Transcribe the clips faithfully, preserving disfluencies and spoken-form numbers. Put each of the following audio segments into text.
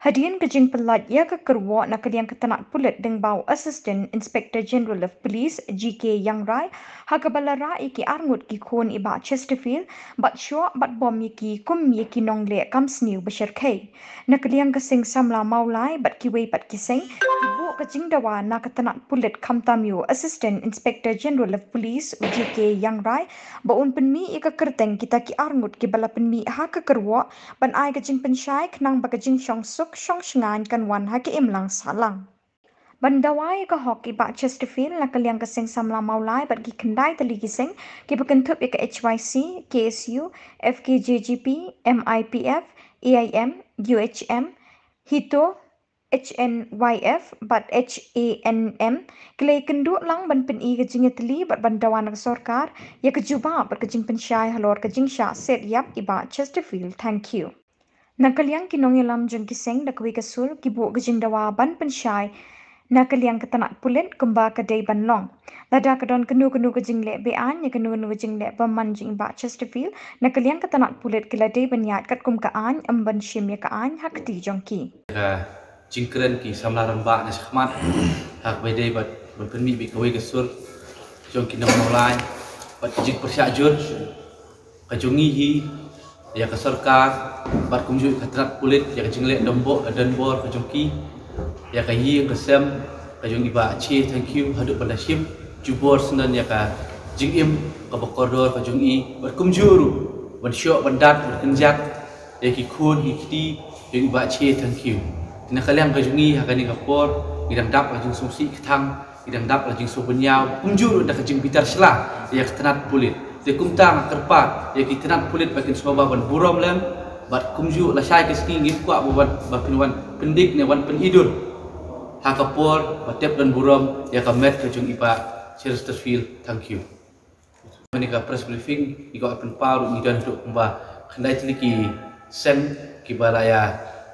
Hadien ka jingpynlait ïa ka kyrwoh na ka liang ka tnat pulit lyngba u Assistant Inspector General of Police G K Iangrai, ha kaba la rah ïa ki arngut ki khun i Bah Chesterfield, bad shoh bad bom ïa ki kum ïa ki nongleh kam sniew ba shyrkhei. Na ka liang ka seng samla Mawlai bad kiwei pat ki seng, ki buh ka jingdawa na ka tnat pulit khamtam ïa u Assistant Inspector General of Police u G K Iangrai, ba un pynmih ïa ka kyrteng kita ki arngut kiba la pynmih ha ka kyrwoh, ban ai ka jingpynshai khnang ba ka jingshongsuk shongshngaiñ kan wan ha ka imlang sahlang. Ban dawa ïa ka hok i Bah Chesterfield, na ka liang ka seng samla Mawlai bad ki khyndai tylli ki seng, kiba kynthup ïa ka H Y C, K S U, F K J G P, M I P F, A I M, U H M, HITO, H N Y F bad H A N M, ki la ïakynduh lang ban pyni ka jingïatylli bad ban dawa na ka sorkar ïa ka jubab bad ka jingpynshai halor ka jingshah set ïap i Bah Chesterfield Thangkhiew. Na ka liang ki nongïalam jong ki seng, da kawei ka sur ki buh ka jingdawa ban pynshai na ka liang ka tnat pulit kumba ka dei ban long. Lada ka don kano kano ka jingleh be-aiñ ïa kano kano ka jingleh bymman jong i Bah Chesterfield, na ka liang ka tnat pulit ki la dei ban ïaid katkum ka aiñ, ym ban shim ïa ka aiñ ha kti jong ki. Ka jingkren ki samla rangbah na shakhmat, ha kaba ïadei bad ban pynmih bad kawei ka sur jong ki nong Mawlai bad ka jingpyrshah jur ka jong ngi hi ïa ka sorkar bad kumjuh ka tnat pulit ïa ka jingleh donbor, donbor ka jong ki, ïa ka ïing ka sem ka jong i Bah Che Thangkhiew haduh ban da shim jubor syndon ïa ka jingim kaba kordor ka jong i, bad kumjuh ruh ban shoh ban dat ban kynjat ïa ki khun ki kti jong i Bah Che Thangkhiew. Te na ka liang ka jong ngi ha kane ka por, ngi dang dap ka jingsngewsih kthang, ngi dang dap ka jingsngewbynñiaw, kumjuh ruh da ka jingbitar shla ïa ka tnat pulit. Te kumta nga kyrpad ïa ki tnat pulit ba kin sngewbha ban burom lem, bad kumjuh lashai ka sngi ngim kwah ba ban, ba phin wan pyndik ne wan pynidur ha ka por ba tep don burom ïa ka met ka jong i Bah Chesterfield Thangkhiew. Mynne ka press briefing, ngi kwah pynpaw ruh ngi don haduh kumba khyndai tylli ki seng kiba la ïa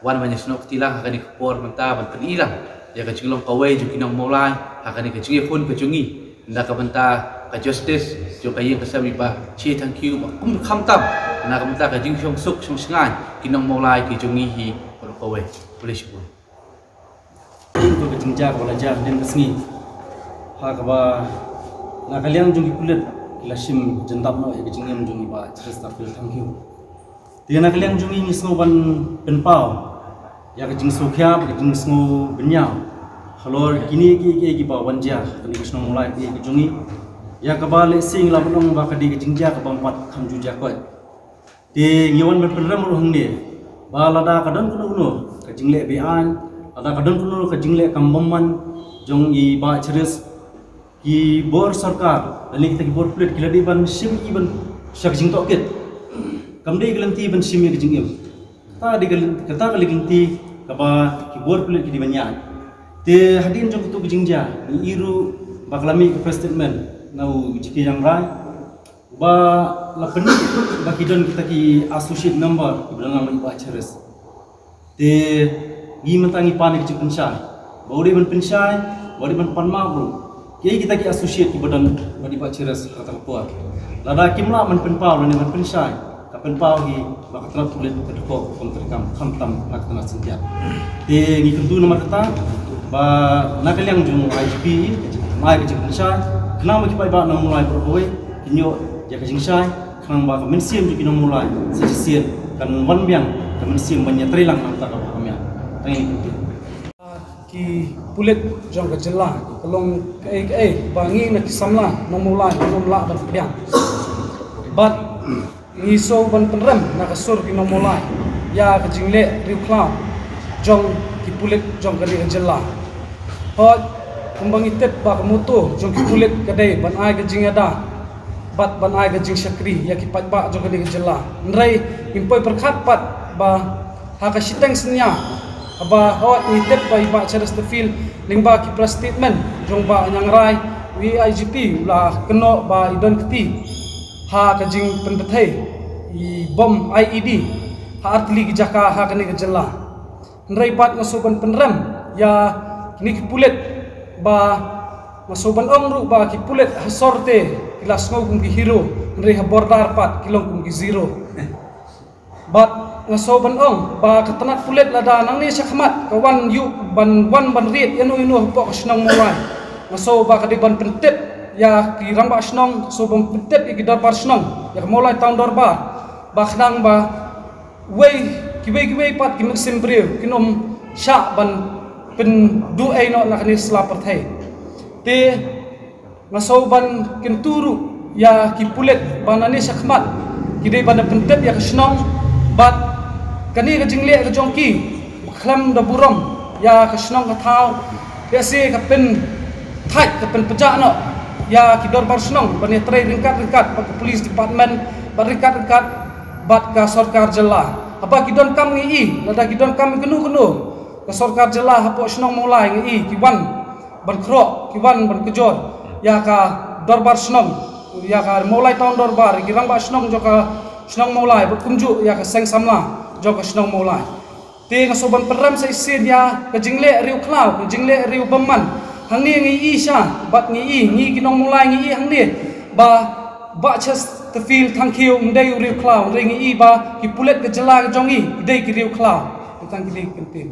wan ban ïasnoh kti lang ha kane ka por mynta ban pyni lang ïa ka jinglong kawei jong ki nong Mawlai ha kane ka jingïakhun ka jong ngi na ka bynta ka justice jong ka ïing ka sem i Bah Che Thangkhiew, ba kum khamtam na ka bynta ka jingshongsuk shongshngaiñ ki nong Mawlai ki jong ngi hi baroh kawei. Khublei shibun. Kum ka jingjia kaba la jia hadien ka sngi, ha kaba na ka liang jong ki pulit ki la shim jingdap noh ïa ka jingim jong i Bah Chesterfield Thangkhiew. Te na ka liang jong ngi ngi sngew ban pynpaw ïa ka jingsngewkhia bad ka jingsngewbynñiaw halor kine kiei kiei kiba wan jia ha kane ka shnong Mawlai ka jong ngi, ïa kaba lehse ngi lah ban ong ba ka dei ka jingjia kaba ym pat kham ju jia koit. Te ngi wan ban pynrem ruh hangne ba lada ka don kano kano ka jingleh be-aiñ, lada ka don kano kano ka jingleh kam bymman jong i Bah Cheris, ki bor sorkar lane kita ki bor pulit ki la dei ban shim i ban sha ka jingtohkit. Kam dei ka lynti ban shim ïa ka jingim. Kata dei ka lyn-, kata ka lynti kaba ki bor pulit ki dei ban ïaid. Te hadien jong kato ka jingjia, ngi i ruh ba ka la mih ka press statement na u G K Iangrai, ba la pyni ba ki don kita ki associate member kiba don lang bad i Bah Cheris. Te ngi mynta ngi pan ïa ka jingpynshai ba u dei ban pynshai, ba u dei ban pan map ruh kiei kita ki associate kiba don bad i Bah Cheris ha kata ka por. Lada kim lah ban pynpaw lane ban pynshai, ka pynpaw hi ba ka tnat pulit ka dkhot kum treikam khamtam ha ka tnat syndiat. Te ngi kyntu namar kata ba na ka liang jong u I G P ngi ai ka jingpynshai khnang ba ki paidbah nong Mawlai baroh kawei kin ïoh ïa ka jingshai, khnang ba ka mynsiem jong ki nong Mawlai sa shisien kan wan biang ka mynsiem ban ïatreilang na ka bynta kaba kham ïa. Tang ïa ngi kyntu. Ki pulit jong ka jylla, ka long kaei kaei ba ngi na ki samla nong Mawlai ngim lah ban pdiang. Bad ngi sngew ban pynrem na ka sur ki nong Mawlai ïa ka jingleh riewkhlaw jong ki pulit jong kane ka jylla. Hooid, kumba ngi tip ba ka motto jong ki pulit ka dei ban ai ka jingïada bad ban ai ka jingshakri ïa ki paidbah jong kane ka jylla. Hynrei ngim poi pyrkhat pat ba ha ka shiteng synñia haba hooid ngi tip ba i Bah Chesterfield lyngba ki press statement jong Bah Iangrai, u A I G P u la kynnoh ba i don kti ha ka jingpynbthei i bom I E D ha artylli ki jaka ha kane ka jylla. Hynrei pat nga sngew ban pynrem ïa kine ki pulit ba nga sngew ban ong ruh ba ki pulit ha sor te ki la sngew kum ki hero, hynrei ha border pat ki long kum ki zero. Bad Nga sngew ban ong ba ka tnat pulit lada nangne shakhmat ka wan ïuh ban wan ban ried ïano ïano hapoh ka shnong Mawlai, nga sngew ba ka dei ban pyntip ïa ki rangbah shnong, sngew ban pyntip ïa ki dorbar shnong, ïa ka Mawlai Town Dorbar, ba khnang ba wei kiwei kiwei pat ki mynsiem briew kin ym shah ban pynduh ei noh na kane ka sla pyrthei. Te nga sngew ban kyntu ruh ïa ki pulit ba nangne shakhmat ki dei ban da pyntip ïa ka shnong bad kane ka jingleh ka jong ki ba khlem da burom ïa ka shnong ka thaw, lehse ka pynthait ka pynpjah noh ïa ki dorbar shnong ban ïatrei ryngkat ryngkat bad ka police department bad ryngkat ryngkat bad ka sorkar jylla. Haba ki donkam ngi i, lada ki donkam kano kano ka sorkar jylla hapoh shnong Mawlai ngi i ki wan ban khroh, ki wan ban kjor ïa ka dorbar shnong, ïa ka Mawlai Town Dorbar, ki rangbah shnong jong ka shnong Mawlai bad kumjuh ïa ka seng samla jong ka shnong Mawlai. Te nga sngew ban pynrem sa shisien ïa ka jingleh riewkhlaw, ka jingleh riewbymman. Hangne ngi i sha bad ngi i, ngi ki nong Mawlai ngi i hangne ba Bah Chesterfield Thangkhiew ym dei u riewkhlaw, hynrei ngi i ba ki pulit ka jylla ka jong ngi ki dei ki riewkhlaw. Te tang kine ki kyntien.